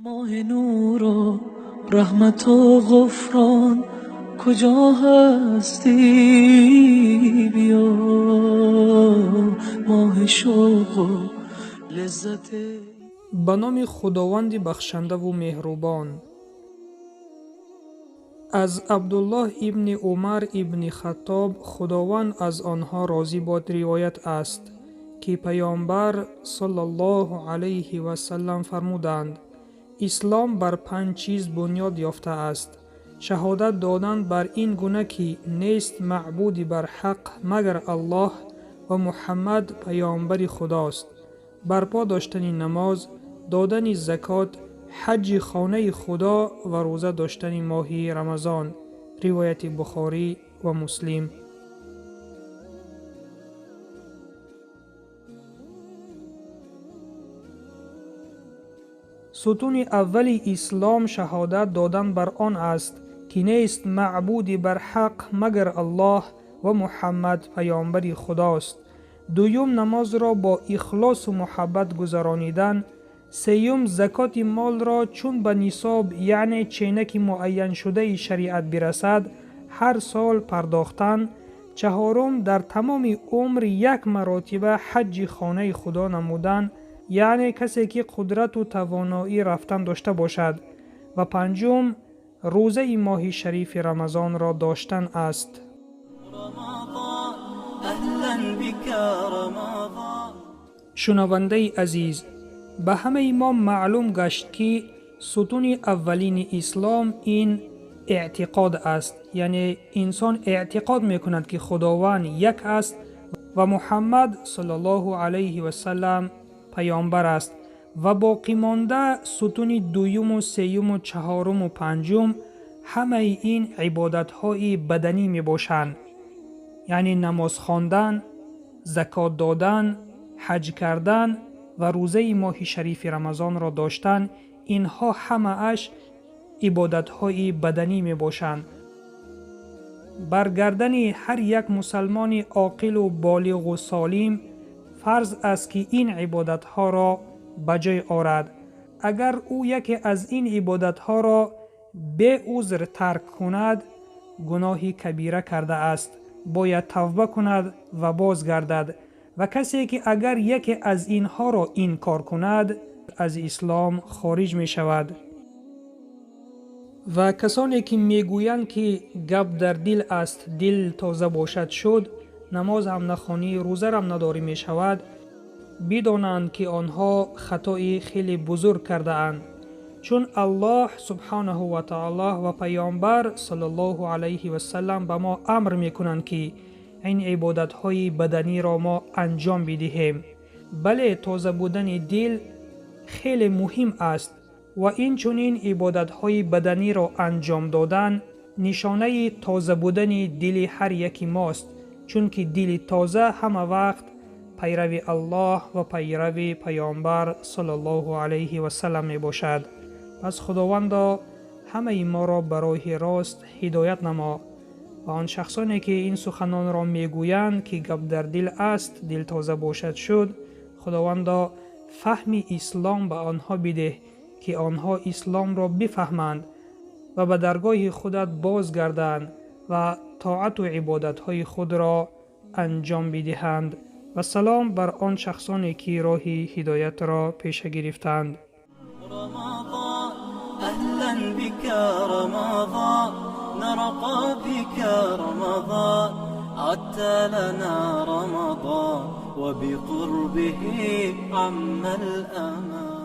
Моҳи нуру раҳмату ғуфрон, куҷо ҳастӣ биё, моҳи шавқу лаззат. Ба номи Худованди бахшандаву меҳрубон. Аз Абдуллоҳ ибни Умар ибни Хаттоб, Худованд аз онҳо розӣ бод, ривоят аст, ки Паёмбар саллаллоҳу алайҳи васаллам фармуданд: Ислом бар панҷ чиз бунёд ёфтааст. Шаҳодат додан бар ин гуна ки нест маъбуди барҳақ магар Аллоҳ ва Муҳаммад паёмбари Худост, барпо доштани намоз, додани закот, ҳаҷҷи хонаи Худо ва рӯза доштани моҳи Рамазон. Ривояти Бухорӣ ва Муслим. Сутуни аввали ислом шаҳодат додан бар он аст, ки нест маъбуди барҳақ магар Аллоҳ ва Муҳаммад паёмбари Худост. Дуюм, намозро бо ихлосу муҳаббат гузаронидан. Сеюм, закоти молро чун ба нисоб, яъне ченаки муайяншудаи шариат бирасад, ҳар сол пардохтан. Чаҳорум, дар тамоми умр як маротиба ҳаҷҷи хонаи Худо намудан, яъне касе ки қудрату тавоноӣ рафтан дошта бошад. Ва панҷум, рӯзаи моҳи шарифи Рамазонро доштан аст. Шунавандаи азиз, ба ҳамаи мо маълум гашт, ки сутуни аввалини ислом ин эътиқод аст, яъне инсон эътиқод мекунад, ки Худованд як аст ва Муҳаммад саллаллоҳу алайҳи васаллам паёмбар аст. Ва боқимонда сутуни дуюму сеюму чаҳоруму панҷум ҳамаи ин ибодатҳои баданӣ мебошанд, яъне намоз хондан, закот додан, ҳаҷ кардан ва рӯзаи моҳи шарифи Рамазонро доштан. Инҳо ҳамааш ибодатҳои баданӣ мебошанд. Бар гардани ҳар як мусалмони оқилу болиғу солим фарз аст, ки ин ибодатҳоро ба ҷой орад. Агар ӯ яке аз ин ибодатҳоро беузр тарк кунад, гуноҳи кабира кардааст, бояд тавба кунад ва бозгардад. Ва касе ки агар яке аз инҳоро инкор кунад, аз ислом хориҷ мешавад. Ва касоне ки мегӯянд, ки гап дар дил аст, дил тоза бошад шуд, намоз ҳам нахонӣ, рӯзарам надорӣ мешавад, бидонанд, ки онҳо хатои хеле бузург кардаанд, чун Аллоҳ субҳонаҳу ва таоло ва Паёмбар саллаллоҳу алайҳи васаллам ба мо амр мекунанд, ки ин ибодатҳои баданиро мо анҷом бидиҳем. Бале, тоза будани дил хеле муҳим аст ва инчунин ибодатҳои баданиро анҷом додан нишонаи тоза будани дили ҳар яки мост, чунки дили тоза ҳама вақт пайрави Аллоҳ ва пайрави Паёмбар саллаллоҳу алайҳи васаллам мебошад. Пас Худовандо ҳамаи моро ба роҳи рост ҳидоят намо ва он шахсоне ки ин суханонро мегӯянд, ки гап дар дил аст, дил тоза бошад шуд, Худовандо фаҳми ислом ба онҳо бидеҳ, ки онҳо исломро бифаҳманд ва ба даргоҳи худат бозгарданд ва тоату ибодатҳои худро анҷом бидиҳанд. Ва салом бар он шахсоне ки роҳи ҳидоятро пеша гирифтанд. أهلا بك رمضان، نرقى بك رمضان، عدت لنا رمضان وبقربه عم الأمان.